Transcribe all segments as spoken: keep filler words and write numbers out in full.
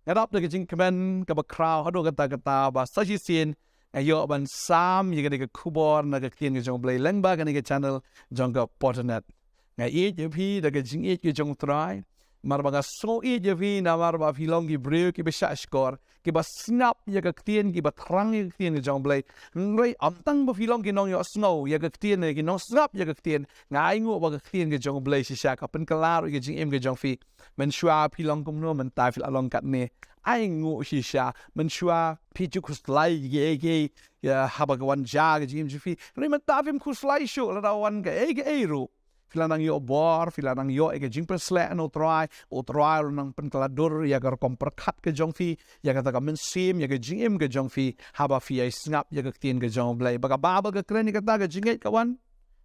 Nga dap da ka jingkmen kaba khraw haduh katta katta ba sa shisien nga ïoh ban sam ïa kane ka khubor na ka ktien ka jong U Blei lyngba kane ka channel jong ka Potternet. Nga ïeit ïa phi da ka jingïeit ka jong U Trai. Namar ba nga sngew ïeit ïa phi namar ba phi long ki briew kiba shahshkor, kiba sngap ïa ka ktien, kiba thrang ïa ka ktien ka jong U Blei. Hynrei ym tang ba phi long ki nongïohsngew ïa ka ktien, ki nongsngap ïa ka ktien, nga ainguh ba ka ktien ka jong U Blei shisha ka pynkylla ruh ïa ka jingim ka jong phi. Mynshuwa phi long kumno, mynta phi la long katne. Ainguh shisha, mynshuwa phi ju khuslai kiei kiei ïa haba ka wan jia ka jingim jong phi. Hynrei mynta phim khuslai shuh lada wan kaei kaei ruh. Phi la nang ïoh bor, phi la nang ïoh ïa ka jingpynshlur na U Trai, U Trai u la nang pynkylla dur ïa ka rukom pyrkhat ka jong phi, ïa kata ka mynsiem, ïa ka jingim ka jong phi, haba phi ïai sngap ïa ka ktien ka jong U Blei. Ba kaba ba ka kren ïa kata ka jingngeit ka wan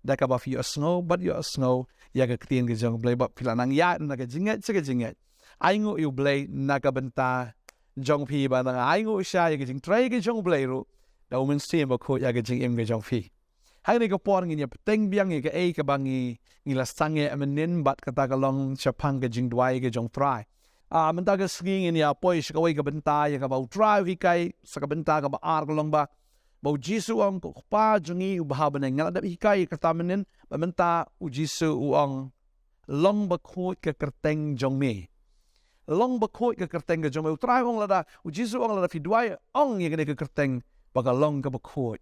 da kaba phi ïohsngew bad ïohsngew ïa ka ktien ka jong U Blei, ba phi la nang ïaid na ka jingngeit sha ka jingngeit. Ainguh ïa U Blei na ka bynta jong phi, ba nang ainguh shisha ïa ka jingtrei ka jong U Blei ruh da U Mynsiem Bakhuid ïa ka jingim ka jong phi. Hangne ka por ngin ïa bteng biang ïa kaei kaba ngi, ngi la sangeh mynnin bad kata ka long shaphang ka jingduwai ka jong U Trai. Ah, mynta ka sngi ngin ïa poi sha kawei ka bynta ïa kaba U Trai u hikai, sa ka bynta kaba ar ka long ba, ba U Jisu u ong, Ko Kpa jong ngi uba ha bneng. Nga la dep hikai ïa kata mynnin, ba mynta U Jisu u ong, Long bakhuid ka kyrteng jong me. Long bakhuid ka kyrteng ka jong me. U Trai u ong lada, U Jisu u ong lada phi duwai, ong ïa kane ka kyrteng ba ka long kaba khuid.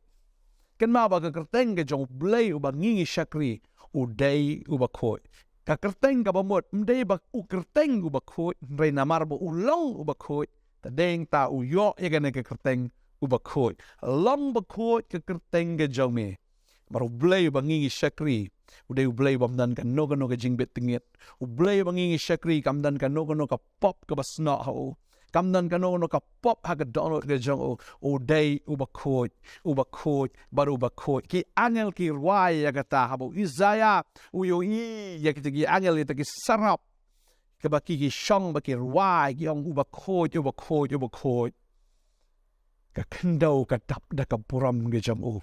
Kynmaw ba ka kyrteng ka jong U Blei uba ngi ngi shakri, u dei uba khuid. Ka kyrteng kaba mut, ym dei ba u kyrteng uba khuid, hynrei namar ba u long uba khuid, ta dei ta u ïoh ïa kane ka kyrteng uba khuid. Long bakhuid ka kyrteng ka jong me. Namar U Blei uba ngi ngi shakri, u dei U Blei ubym don kano kano ka jingbit tyngit. U Blei uba ngi ngi shakri kam don kano kano ka pop kaba snoh ha u. Kam don kano kano ka pop ha ka dohnud ka jong u. U dei uba khuid, uba khuid, bad uba khuid. Ki angel ki rwai ïa kata, haba u Isaiah u ïohi ïa kita ki angel, kita ki seraph, kaba ki ki shong ba ki rwai, ki ong, Uba khuid, uba khuid, uba khuid. Ka khyndew ka dap da ka burom ka jong u.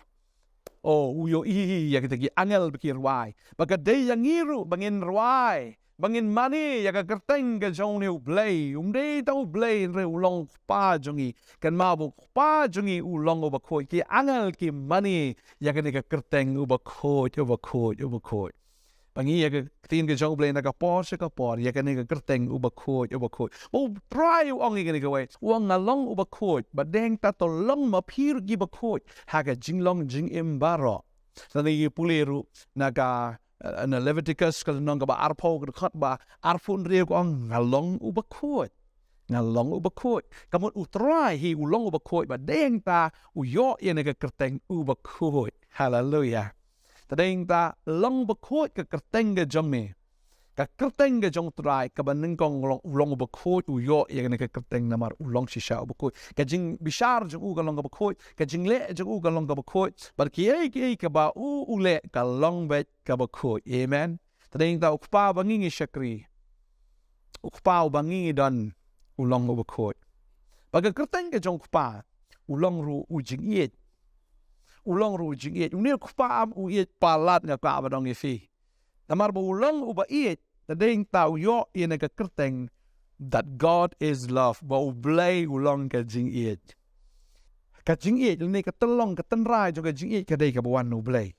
O, u ïohi ïa kita ki angel ba ki rwai. Ba ka dei ïa ngi ruh ba ngin rwai, ba ngin mane ïa ka kyrteng ka jong une U Blei. Um dei tang U Blei, hynrei u long U Kpa jong ngi. Kynmaw ba U Kpa jong ngi u long uba khuid. Ki angel ki mane ïa kane ka kyrteng, Uba khuid, uba khuid, uba khuid. Ba ngi ïa ka ktien ka jong U Blei na ka por sha ka por, ïa kane ka kyrteng, Uba khuid, uba khuid. Ba U Trai u ong ïa kane kawei, u ong, Nga long uba khuid, ba dei ta to long ma phi ruh kiba khuid ha ka jinglong jingim baroh. Lane ngi pule ruh na ka, eh, na Leviticus ka lynnong kaba arphew, ka dkhot ba arphew hynriew, ka ong, Nga long uba khuid. Nga long uba khuid. Ka mut U Trai hi u long uba khuid, ba dei ta u ïoh ïa kane ka kyrteng, Uba khuid. Haleluia. Ta dei ta long bakhuid ka kyrteng ka jong me. Ka kyrteng ka jong U Trai kaba nyngkong u long, u long uba khuid, u ïoh ïa kane ka kyrteng namar u long shisha uba khuid. Ka jingbishar jong u ka long kaba khuid, ka jingleh jong u ka long kaba khuid. Bad kiei kiei kaba u u leh ka long beit kaba khuid. Amen. Ta dei ta U Kpa ba ngi ngi shakri, U Kpa uba ngi ngi don, u long uba khuid. Ba ka kyrteng ka jong U Kpa u long ruh u jingïeit. U long ruh u jingïeit. Une U Kpa um u ïeit palat, nga kwah ban ong ïa phi. Namar ba u long uba ïeit, ta dei ta u ïoh ïa kane ka kyrteng, that God is love, ba U Blei u long ka jingïeit. Ka jingïeit lane ka tyllong, ka tynrai jong ka jingïeit ka dei kaba wan na U Blei.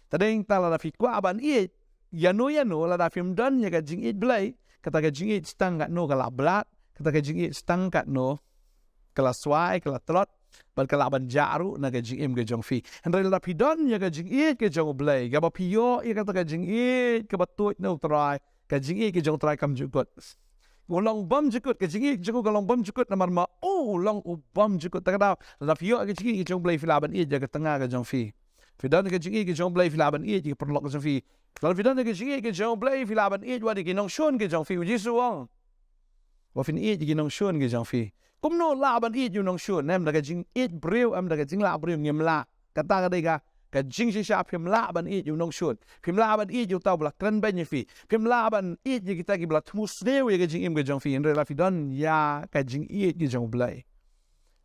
Ta dei ta lada phi kwah ban ïeit ïano ïano, lada phim don ïa ka jingïeit Blei, kata ka jingïeit tang katno ka la blad, kata ka jingïeit tang katno ka la swai, ka la tlot, bad ka lah ban jah ruh na ka jingim ka jong phi. Hynrei lada phi don ïa ka jingïeit ka jong U Blei, kaba phi ïoh ïa kata ka jingïeit kaba tuid na U Trai, ka jingïeit ka jong U Trai kam jukut. U long bymjukut, ka jingïeit jong u ka long bymjukut namar ma u u long u bymjukut. Ta ka daw, lada phi ïoh ïa ka jingïeit ka jong U Blei, phi lah ban ïeit ïa ka tnga ka jong phi. Phi don ïa ka jingïeit ka jong U Blei, phi lah ban ïeit ïa ka paralok ka jong phi. Lada phi don ïa ka jingïeit ka jong U Blei, phi lah ban ïeit wat ïa ki nongshun ka jong phi. U Jisu u ong, ba phin ïeit ïa ki nongshun ki jong phi. Kumno lah ban ïeit ïa u nongshun? Em da ka jingïeit briew, em da ka jinglah briew, ngim lah. Kata ka dei ka, ka jingshisha, phim lah ban ïeit ïa u nongshun. Phim lah ban ïeit ïa uta uba la kren beiñ ïa phi. Phim lah ban ïeit ïa kita kiba la thmu sniew ïa ka jingim ka jong phi. Hynrei lada phi don ïa ka jingïeit ka jong U Blei,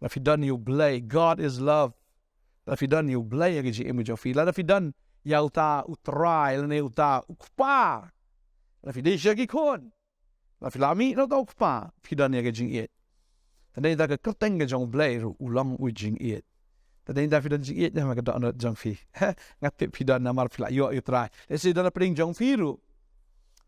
lada phi don ïa U Blei, God is love. Lada phi don ïa U Blei ha ka jingim ka jong phi, lada phi don ïa uta U Trai lane uta U Kpa, lada phi dei sha ki khun, lada phi la mih na uta U Kpa, phi don ïa ka jingïeit. Te dei da ka kyrteng ka jong U Blei ruh u long u jingïeit. Te dei da phi don jingïeit ne em ha ka dohnud jong phi? Nga tip phi don namar phi la ïoh ïa U Trai. Lehse don ha pdeng jong phi ruh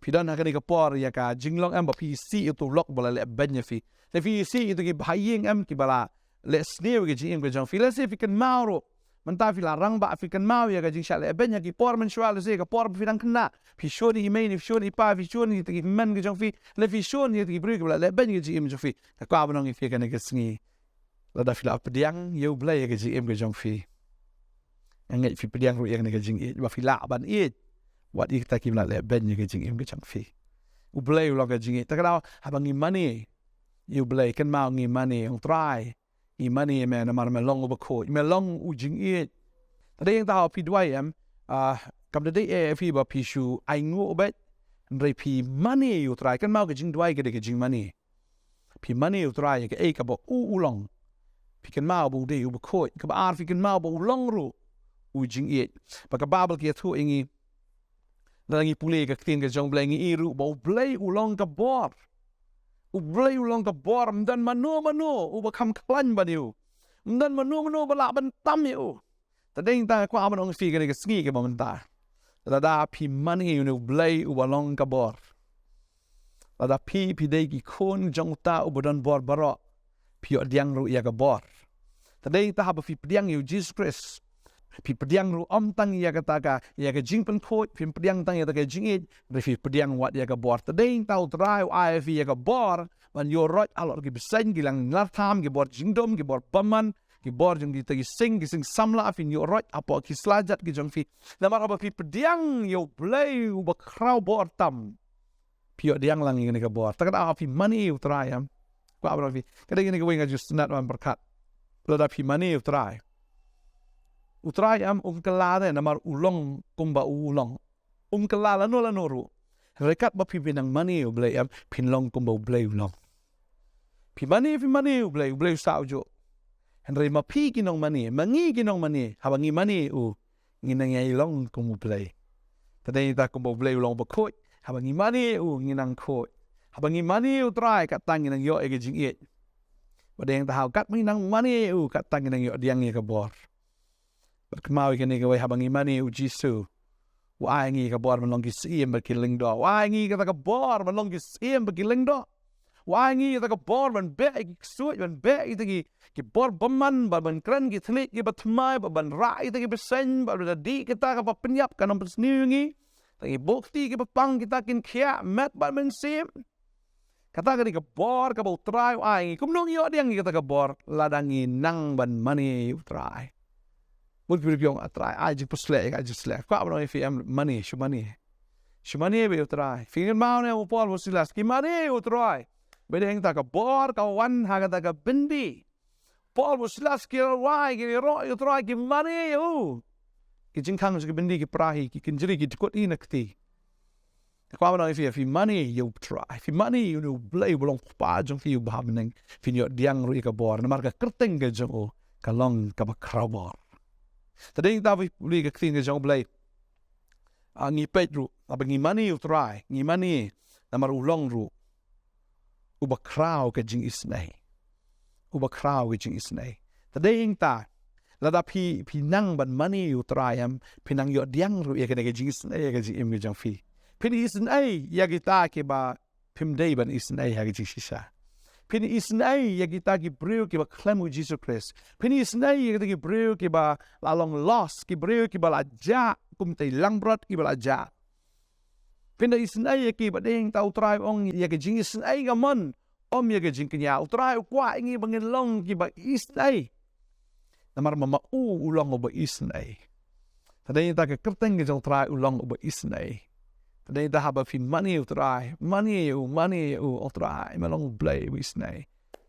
phi don ha kane ka por ïa ka jinglong em ba phi isih ïa uto u lok ba la leh beiñ ïa phi. Lehse phi isih ïa uto ki bahaïing em kiba la leh sniew ïa ka jingim ka jong phi. Lehse phi kynmaw ruh mynta phi la rangbah, phi kynmaw ïa ka jingshah leh beiñ ha ki por mynshuwa, lehse ka por ba phi dang khynnah. Phi shun ïa i mei ne phi shun ïa i pa, phi shun ïa kita ki hynmen ka jong phi, lane phi shun ïa kita ki briew kiba la leh beiñ ïa ka jingim jong phi. Nga kwah ban ong ïa phi kane ka sngi, lada phi la pdiang ïa U Blei ïa ka jingim ka jong phi, nga ngeit phi pdiang ruh ïa kane ka jingïeit ba phi lah ban ïeit wat ïa kita kiba la leh beiñ ïa ka jingim ka jong phi. U Blei u long ka jingïeit. Te ka daw haba ngi mane ïa U Blei, kynmaw ngi mane ïa U Trai. Ngi mane ïa me namar me long uba khuid, me long u jingïeit. Te dei ïa kata haba phi duwai em, ah, kam da dei eh ïa phi ba phi shu ainguh beit, hynrei phi mane ïa U Trai. Kynmaw ka jingduwai ka dei ka jingmane. Phi mane ïa U Trai ïa kaei kaba u u long. Phi kynmaw ba u dei uba khuid. Kaba ar, phi kynmaw ba u long ruh u jingïeit. Ba ka Baibl ka ïathuh ïa ngi, lada ngi pule ka ktien ka jong U Blei ngi i ruh ba U Blei u long ka bor. U Blei u long ka bor, ym don mano mano uba kham khlaiñ ban ïa u. Ym don mano mano ba lah ban tam ïa u. Te dei ïa kata nga kwah ban ong ïa phi kane ka sngi kaba mynta, lada phi mane ïa une U Blei uba long ka bor, lada phi phi dei ki khun jong uta uba don bor baroh, phi ïoh pdiang ruh ïa ka bor. Te dei ïa kata haba phi pdiang ïa U Jisu Khrist, phi pdiang ruh ym tang ïa kata ka, ïa ka jingpynkhuid, phim pdiang tang ïa kata ka jingïeit, hynrei phi pdiang wat ïa ka bor. Te dei ïa kata U Trai u ai ïa phi ïa ka bor ban ïoh roit halor ki bseiñ, ki langlartham, ki bor jingdum, ki bor bymman, ki bor jong kita ki sing, ki sing samla, phin ïoh roit hapoh ki slajat ki jong phi. Namar haba phi pdiang ïa U Blei uba khraw bor tam, phi ïoh pdiang lang ïa kane ka bor. Te ka daw haba phi mane ïa U Trai em, kwah ban ong ïa phi, ka dei kane kawei nga ju sngewtynnat ban pyrkhat. Lada phi mane ïa U Trai, U Trai em um kylla de namar u long kumba u u long. Um kylla lano lano ruh. Hynrei katba phi phi nang mane ïa U Blei em, phin long kumba U Blei u long. Phi mane, phi mane ïa U Blei, U Blei u sah u juh. Hynrei ma phi ki nongmane, ma ngi ki nongmane, haba ngi mane ïa u, ngi nang ïai long kum U Blei. Te dei ïa kata kumba U Blei u long uba khuid, haba ngi mane ïa u ngi nang khuid. Haba ngi mane ïa U Trai katta ngi nang ïoh ïa ka jingïeit. Ba dei ïa kata haba katba ngi nang mane ïa u katta ngi nang ïoh pdiang ïa ka bor. Bad kynmaw ïa kane kawei, haba ngi mane ïa U Jisu, u ai ngi ïa ka bor ban long ki syiem bad ki lyngdoh. U ai ngi ïa kata ka bor ban long ki syiem bad ki lyngdoh. U ai ngi ïa kata ka bor ban beh ïa ki ksuid, ban beh ïa kita ki, ki bor bymman, bad ban kren ki thylliej kiba thymmai, bad ban rah ïa kita ki bseiñ, bad ban da dih kita kaba pynïap kan ym pynsniew ïa ngi. Kita ki buh kti kiba pang kita kin khiah met bad mynsiem. Kata ka dei ka bor kaba U Trai u ai ngi. Kumno ngi ïoh pdiang ïa kata ka bor? Lada ngi nang ban mane ïa U Trai. Mut phi ruh phi ong, "A Trai, ai jingpynshlur ïa nga, ai jingpynshlur." Kwah ban ong ïa phi em, mane, shu mane. Shu mane bad ïa U Trai. Phi kynmaw ne u Paul bad u Silas ki mane ïa U Trai. Ba dei ïa kata ka bor ka wan ha kata ka byndi. Paul bad u Silas ki rwai, ki ïaroh ïa U Trai, ki mane ïa u. Ki jingkhang jong ki byndi ki pra hi, ki kynjri ki dkut hi na kti. Nga kwah ban ong ïa phi, phi mane ïa U Trai, phi mane ïa une U Blei uba long Kpa jong phi uba ha bneng, phin ïoh pdiang ruh ïa ka bor, namar ka kyrteng ka jong u ka long kaba khraw bor. Te dei ïa kata phi pule ka ktien ka jong U Blei, ah, ngi peit ruh, haba ngi mane ïa U Trai, ngi mane namar u long ruh uba khraw ka jingisynei. Uba khraw ka jingisynei. Te dei ïa kata, lada phi, phi nang ban mane ïa U Trai em, phin nang ïoh pdiang ruh ïa kane ka jingisynei ha ka jingim ka jong phi. Phin isynei ïa kita kiba phim dei ban isynei ha ka jingshisha. Phin isynei ïa kita ki briew kiba khlem U Jisu Khrist. Phin isynei ïa kita ki briew kiba la long lost, ki briew kiba la jah, kum kita ki langbrot kiba la jah. Phin da isynei ïa ki, ba dei ïa kata U Trai u ong ïa ka jingisynei ka mon, ym ïa ka jingkñia. U Trai u kwah ïa ngi ba ngin long kiba isynei. Namar ma, ma u u long uba isynei. Te dei ïa kata ka kyrteng ka jong U Trai u long uba isynei. Te dei ïa kata haba phi mane ïa U Trai, mane ïa u, mane ïa u, "O Trai, me long U Blei uba isynei.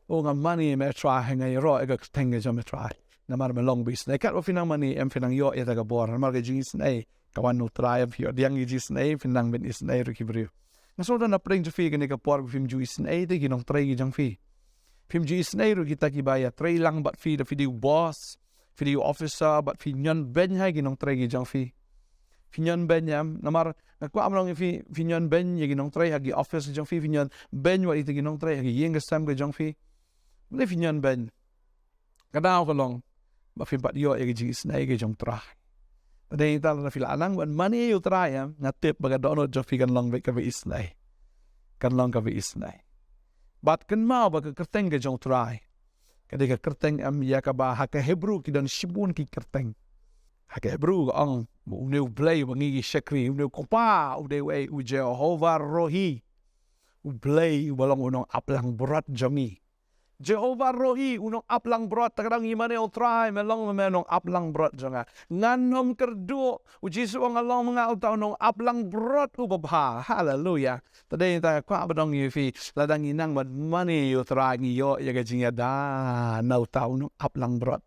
O, nga mane ïa me Trai, nga ïaroh ïa ka kyrteng ka jong me Trai. Namar me long uba isynei." Katba phi nang mane em phi nang ïoh ïa kata ka bor. Namar ka jingisynei ka wan na U Trai, em phi ïoh pdiang ïa ka jingisynei, phin nang ban isynei ruh ki briew. Nga sngew don na pdeng jong phi kane ka por ba phim ju isynei te ki nongtrei ki jong phi. Phim ju isynei ruh kita kiba ïatrei lang bad phi, lada phi dei u boss, phi dei u officer, bad phi ñion beiñ ha ki nongtrei ki jong phi. Phi ñion beiñ em, namar nga kwah ban ong ïa phi, phi ñion beiñ ïa ki nongtrei ha ki office ki jong phi, phi ñion beiñ wat ïa kita ki nongtrei ha ki ïing ki sem ki jong phi. Lada phi ñion beiñ, ka daw ka long ba phim pat ïoh ïa ka jingisynei ka jong u Trai. Te dei ta lada phi la nang ban mane ïa u Trai, em, nga tip ba ka dohnud jong phi kan long beit kaba isynei. Kan long kaba isynei. Bad kynmaw ba ka kyrteng ka jong u Trai ka dei ka kyrteng, em, ïa kaba ha ka Hebru ki don shibun ki kyrteng. Ha ka Hebru ka ong ba une u Blei uba ngi ngi shakri, une u Kpa u dei uei? U Jehovah Rohi. U Blei uba long u nongaplangbrot jong ngi. Jehovah Rohi, u nongaplangbrot. Te ka dang ngi mane ïa u Trai, me long me nongaplangbrot jong nga. Ngan ym kyrduh. U Jisu u ong, nga long ma nga uta u nongaplangbrot uba bha. Haleluya. Te dei ta kwah ban ong ïa phi, lada ngi nang ban mane ïa u Trai ngi ïoh ïa ka jingïada na uta u nongaplangbrot.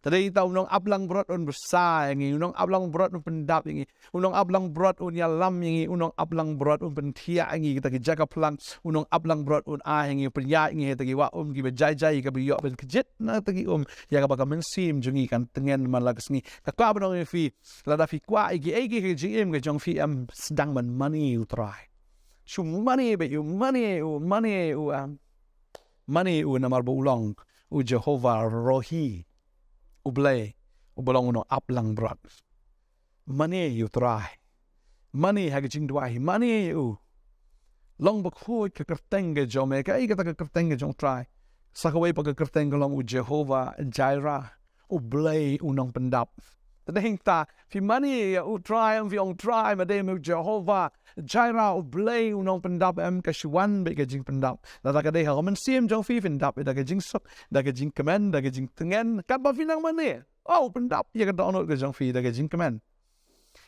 Te dei ta u nongaplangbrot un bsa ïa ngi, u nongaplangbrot un pyndap ïa ngi, u nongaplangbrot un ïalam ïa ngi, u nongaplangbrot un pynkhiah ïa ngi kita ki jaka phlang, u nongaplangbrot un ai ïa ngi, pynïaid ïa ngi ha kita ki wah um kiba jai jai, kaba ïoh ban kjit na kita ki um, ïa kaba ka mynsiem jong ngi kan tngen man la ka sngi. Ka kwah ban ong ïa phi, lada phi kwah ïa kiei kiei ha ka jingim ka jong phi, em, sdang ban mane ïa u Trai. Shu mane beit ïa u, mane ïa u, mane ïa u, em. Mane ïa u namar ba u long u Jehovah Rohi, u Blei uba long u nongaplangbrot. Mane ïa u Trai. Mane ha ka jingduwai, mane ïa u. Long bakhuid ka kyrteng ka jong me. Kaei kata ka kyrteng ka jong u Trai? Sa kawei pat ka kyrteng ka long u Jehovah Jireh, u Blei u nongpyndap. Te dei ta phi mane ïa u Trai, em, phi ong, Trai, me dei me u Jehovah Jireh, u Blei u nongpyndap, em, ka shu wan beit ka jingpyndap. Lada ka dei ha ka mynsiem jong phi, phin dap da ka jingsuk, da ka jingkmen, da ka jingtngen, katba phi nang mane. Oh, u pyndap ïa ka dohnud ka jong phi da ka jingkmen.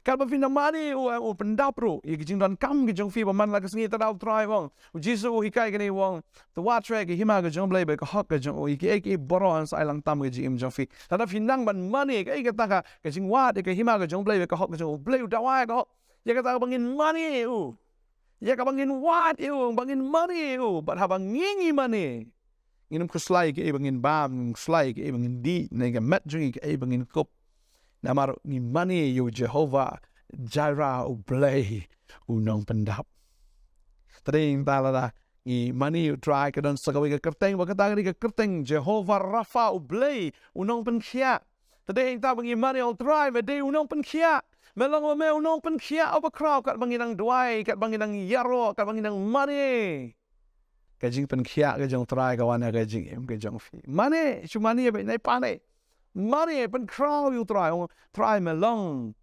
Katba phi nang mane, u, u pyndap ruh ïa ka jingdonkam ka jong phi ba man la ka sngi. Te da u Trai u ong, u Jisu u hikai kane u ong, to wad shuwa ïa ka hima ka jong u Blei bad ka hok ka jong u, ïa kiei kiei baroh yn sa ai lang tam ha ka jingim jong phi. Lada phi nang ban mane, kaei kata ka, ka jingwad ïa ka hima ka jong u Blei bad ka hok ka jong u? U Blei u dawa ïa ka hok. Ïa kata kaba ngin mane ïa u. Ïa kaba ngin wad ïa u, ba ngin mane ïa u. Bad haba ngi ngi mane, ngin ym khuslai ïa kaei ba ngin bam, ngin ym khuslai ïa kaei ba ngin dih, ne ka met jong ngi kaei ba ngin kup. Namar ngi mane ïa u Jehovah Jireh, u Blei u nongpyndap. Te dei ta lada ngi mane ïa u Trai, ka don sa kawei ka kyrteng, ba kata ka dei ka kyrteng Jehovah Rapha, u Blei u nongpynkhiah. Te dei ta ba ngi mane ïa u Trai, me dei u nongpynkhiah. Me long ma me u nongpynkhiah uba khraw, katba ngi nang duwai, katba ngi nang ïaroh, katba ngi nang mane. Ka jingpynkhiah ka jong u Trai ka wan ha ka jingim ka jong phi. Mane, shu mane beit, nai pat ne. Mane, pynkhraw ïa u Trai, ong, Trai me long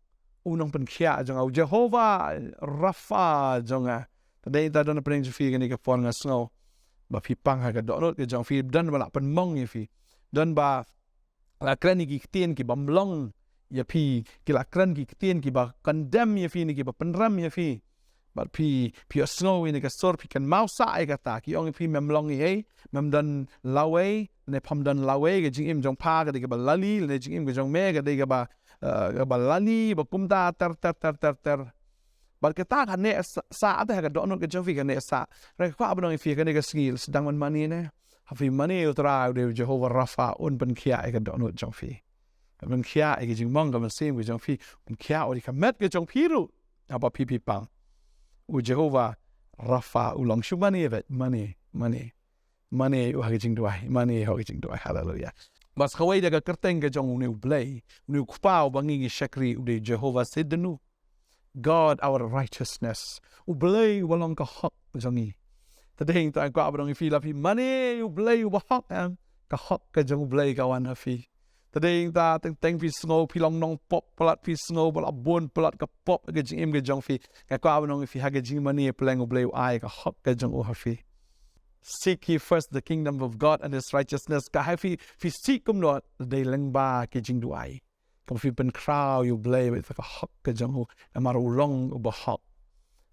u nongpynkhiah jong nga, u Jehovah Rapha jong nga. Te dei ta don pyrshah jong phi kane ka por, nga sngew ba phi pang ha ka dohnud ka jong phi, don ba la pynmong ïa phi. Don ba la kren ïa ki ktien kiba ym long ïa phi, ki la kren ki ktien kiba condemn ïa phi ne kiba pynrem ïa phi. Bad phi, phi ïohsngew ïa kane ka sur, phi kynmaw sah ïa kata, ki ong ïa phi mem long ei ei, mem don lawei, ne pham don lawei, ka jingim jong pha ka dei kaba lali, ne jingim ka jong me ka dei kaba, eh, kaba lali, ba kumta ter ter ter ter ter. Bad kata ka neh sa-, sah te ha ka dohnud ka jong phi, ka neh sah. Hynrei nga kwah ban ong ïa phi kane ka sngi, sdang ban mane ne. Ha phi mane ïa u Trai, u dei u Jehovah Rapha, un pynkhiah ïa ka dohnud jong phi. Un pynkhiah ïa ka jingmong ka mynsiem ka jong phi, un pynkhiah ïa ka met ka jong phi ruh. Haba phi phi pang. U Jehovah Rapha u long, shu mane beit, mane, mane. Mane ïa u ha ka jingduwai, mane ïa u ha ka jingduwai. Haleluya. Bad sa kawei de ka kyrteng ka jong une u Blei, une u Kpa uba ngi ngi shakri, u dei Jehovah Tsidkenu. God our righteousness. U Blei uba long ka hok jong ngi. Te dei ta nga kwah ban ong ïa phi, lada phi mane ïa u Blei uba hok, em, ka hok ka jong u Blei ka wan ha phi. Te dei ta teng teng phi sngew phi long nongpop palat, phi sngew ba la bun palat ka pop ha ka jingim ka jong phi. Nga kwah ban ong ïa phi, ha ka jingmane pleng u Blei u ai ka hok ka jong u ha phi. Seek ye first the kingdom of God and his righteousness. Ka ha phi, phi seek kumno? Dei lyngba ki jingduwai. Kaba phi pynkhraw ïa u Blei bad ka hok ka jong u, namar u long uba hok.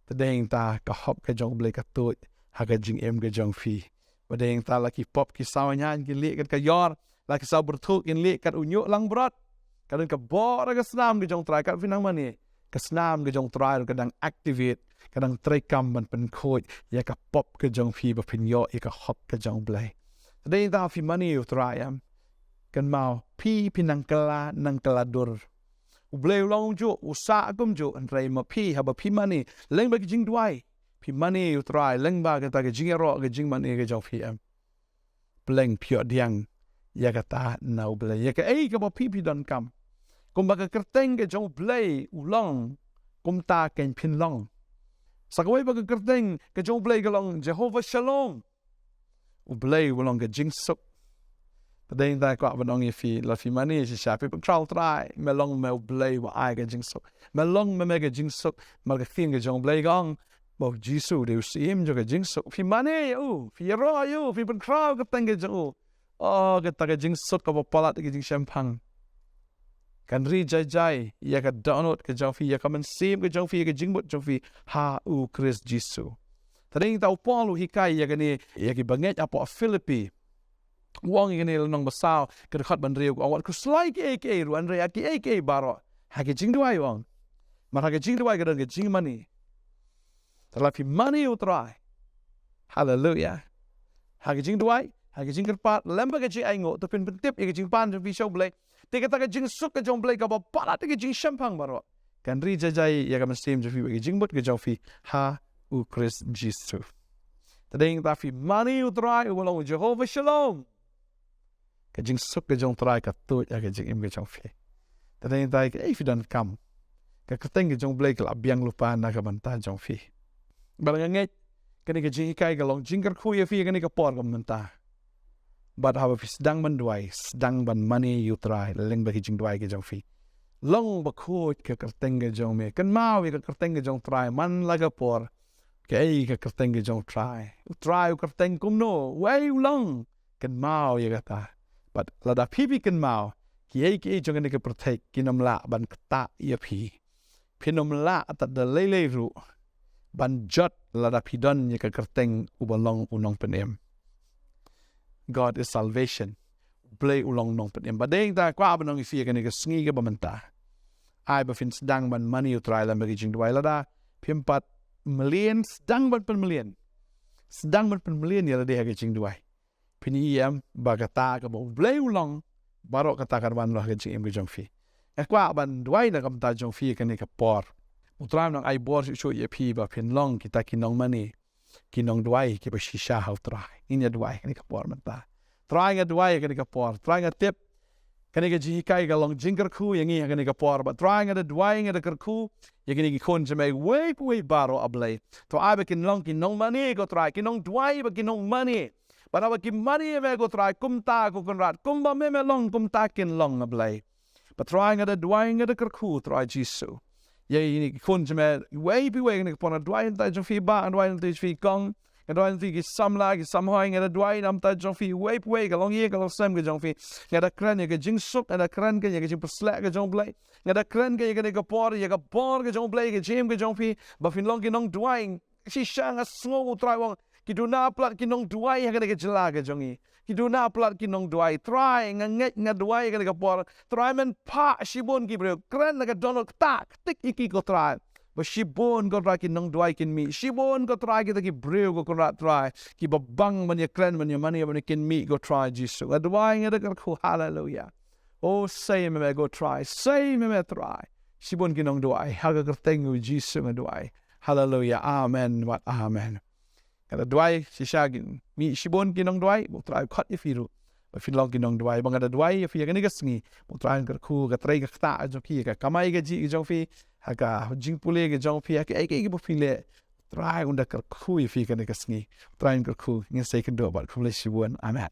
Te dei ta ka hok ka jong u Blei ka tuid ha ka jingim ka jong phi. Ba dei ta la ki pop ki saw ñiañ kin lieh kat ka ïor, la ki saw byrthuh kin lieh kat u ñiuh langbrot. Ka don ka bor ka snam ka jong u Trai, kat phi nang mane, ka snam ka jong u Trai ka dang activate, ka dang treikam ban pynkhuid ïa ka pop ka jong phi ba phin ïoh ïa ka hok ka jong u Blei. Te dei ta phi mane ïa u Trai, em, kynmaw, phi phi nang kylla, nang kylla dur. U Blei u long kumjuh, u sah kumjuh, hynrei ma phi, haba phi mane lyngba ki jingduwai, phi mane ïa u Trai lyngba kata ka jingïaroh, ka jingmane ka jong phi, em. Leng phi ïoh pdiang ïa kata na U Blei, ïa kaei kaba phi phi donkam. Kumba ka kyrteng ka jong U Blei u long, kumta kein phin long. Sa kawei pat ka kyrteng ka jong U Blei ka long Jehovah Shalom. U Blei u long ka jingsuk. Te dei nangta kwah ban ong ïa phi, lada phi mane shisha, phi pynkhraw Trai, me long me U Blei uba ai ka jingsuk. Me long me me ka jingsuk. Namar ka ktien ka jong U Blei ka ong ba U Jisu u dei u Syiem jong ka jingsuk. Phi mane ïa u, phi ïaroh ïa u, phi pynkhraw ka kyrteng ka jong u. Oh, kata ka jingsuk kaba palat ïa ka jingshemphang kan ri jai jai ïa ka dohnud ka jong phi, ïa ka mynsiem ka jong phi, ïa ka jingmut jong phi ha U Khrist Jisu. Te dei nangta u Paul u hikai ïa kane ïa ki bangeit hapoh Philippi. U ong ïa kane lynnong ba saw, ka dkhot ba hynriew, u ong, wat khuslai kiei kiei ruh, hynrei ha kiei kiei baroh ha ka jingduwai, u ong. Namar ha ka jingduwai ka don ka jingmane. Te lada phi mane ïa U Trai, haleluia, ha ka jingduwai, ha ka jingkyrpad lem bad ka jingainguh, to phin pyntip ïa ka jingpan jong phi sha U Blei. Te kata ka jingsuk ka jong U Blei kaba palat ïa ka jingshemphang baroh kan ri jai jai ïa ka mynsiem jong phi bad ka jingmut ka jong phi ha U Khrist Jisu. Te dei nangta phi mane ïa U Trai uba long U Jehovah Shalom, ka jingsuk ka jong U Trai ka tuid ha ka jingim ka jong phi. Te dei nangta kaei phi donkam, ka kyrteng ka jong U Blei ka la biang lypa na ka bynta jong phi. Bad nga ngeit kane ka jinghikai ka long jingkyrkhu ïa phi ha kane ka por ka mynta. Bad haba phi sdang ban duwai, sdang ban mane ïa U Trai lyngba ka jingduwai ka jong phi. Long ba khuid ka kyrteng ka jong me, kynmaw ïa ka kyrteng ka jong U Trai man la ka por. Kaei ka kyrteng ka jong U Trai? U Trai u kyrteng kumno? Uei u long? Kynmaw ïa kata. Bad lada phi phi kynmaw, kiei kiei jong kane ka pyrthei kin ym lah ban ktah ïa phi. Phin ym lah tad da lei lei ruh ban jot lada phi don ïa ka kyrteng uba long U Nongpynim. God is salvation. U Blei u long Nongpynim. Bad dei nangta kwah ban ong ïa phi ha kane ka sngi kaba mynta, ai ba phin sdang ban mane ïa U Trai lem bad ka jingduwai. Lada phim pat mlien, sdang ban pynmlien. Sdang ban pynmlien ïa lade ha ka jingduwai. Phin ïohi em ba kata kaba U Blei u long, baroh kata kan wan noh ha ka jingim ka jong phi. Nga kwah ban duwai na ka bynta jong phi ha kane ka por. U Trai un nang ai bor shuh shuh ïa phi ba phin long kita ki nongmane, ki nongduwai kiba shisha ha U Trai. Ngin ïa duwai ha kane ka por mynta. Trai, nga duwai ha kane ka por. Trai, nga tip kane ka jinghikai ka long jingkyrkhu ïa ngi ha kane ka por. Bad Trai, nga da duwai, nga da kyrkhu ïa kine ki khun jong me, uwei pa uwei baroh, A Blei. To ai ba kin long ki nongmane, ko Trai, ki nongduwai bad ki nongmane. Bad haba ki mane ïa me, ko Trai, kumta, ko Kynrad, kumba me me long, kumta kin long, A Blei. Bad Trai, nga da duwai, nga da kyrkhu, Trai Jisu, ïa kine ki khun jong me, uwei pa uwei ha kane ka por. Nga duwai na ka bynta jong phi Bah, nga duwai na ka bynta jong phi Kong, nga duwai na ka bynta ki samla, ki samhoi, nga da duwai na ka bynta jong phi uwei pa uwei, ka longïing ka longsem ka jong phi. Nga da kren ïa ka jingsuk, nga da kren ïa ka jingpyrshlur ka jong U Blei. Nga da kren ïa kane ka por, ïa ka bor ka jong U Blei, ka jingim ka jong phi, ba phin long ki nongduwai. Shisha nga sngew, ko Trai, u ong, ki duna palat ki nongduwai ha kane ka jylla ka jong ngi. Ki duna palat ki nongduwai. Trai, nga ngeit, nga duwai ha kane ka por. Trai, men phah shibun ki briew. Kren na ka dohnud, ktah ktik ïa ki, ko Trai, ba shibun, ko Trai, ki nongduwai kin mih. Shibun, ko Trai, kita ki briew, ko Kynrad, Trai, kiba bang ban ïakren, ban ïamane, ban kin mih, ko Trai Jisu. Nga duwai, nga da kyrkhu. Haleluia. Oh, sei me me, ko Trai. Sei me me, Trai. Shibun ki nongduwai. Ha ka kyrteng U Jisu nga duwai. Haleluia. Amen bad amen. Nga da duwai shisha, kin mih shibun ki nongduwai, ba U Trai u khot ïa phi ruh ba phin long ki nongduwai. Bad nga da duwai ïa phi ha kane ka sngi, ba U Trai un kyrkhu ka trei ka ktah jong phi, ha ka kamai kajih ka jong phi, ha ka jingpule ka jong phi, ha kaei kaei kaba phi leh. U Trai un da kyrkhu ïa phi ha kane ka sngi. U Trai un kyrkhu. Ngin sa ïakynduh bad, khublei shibun. Amen.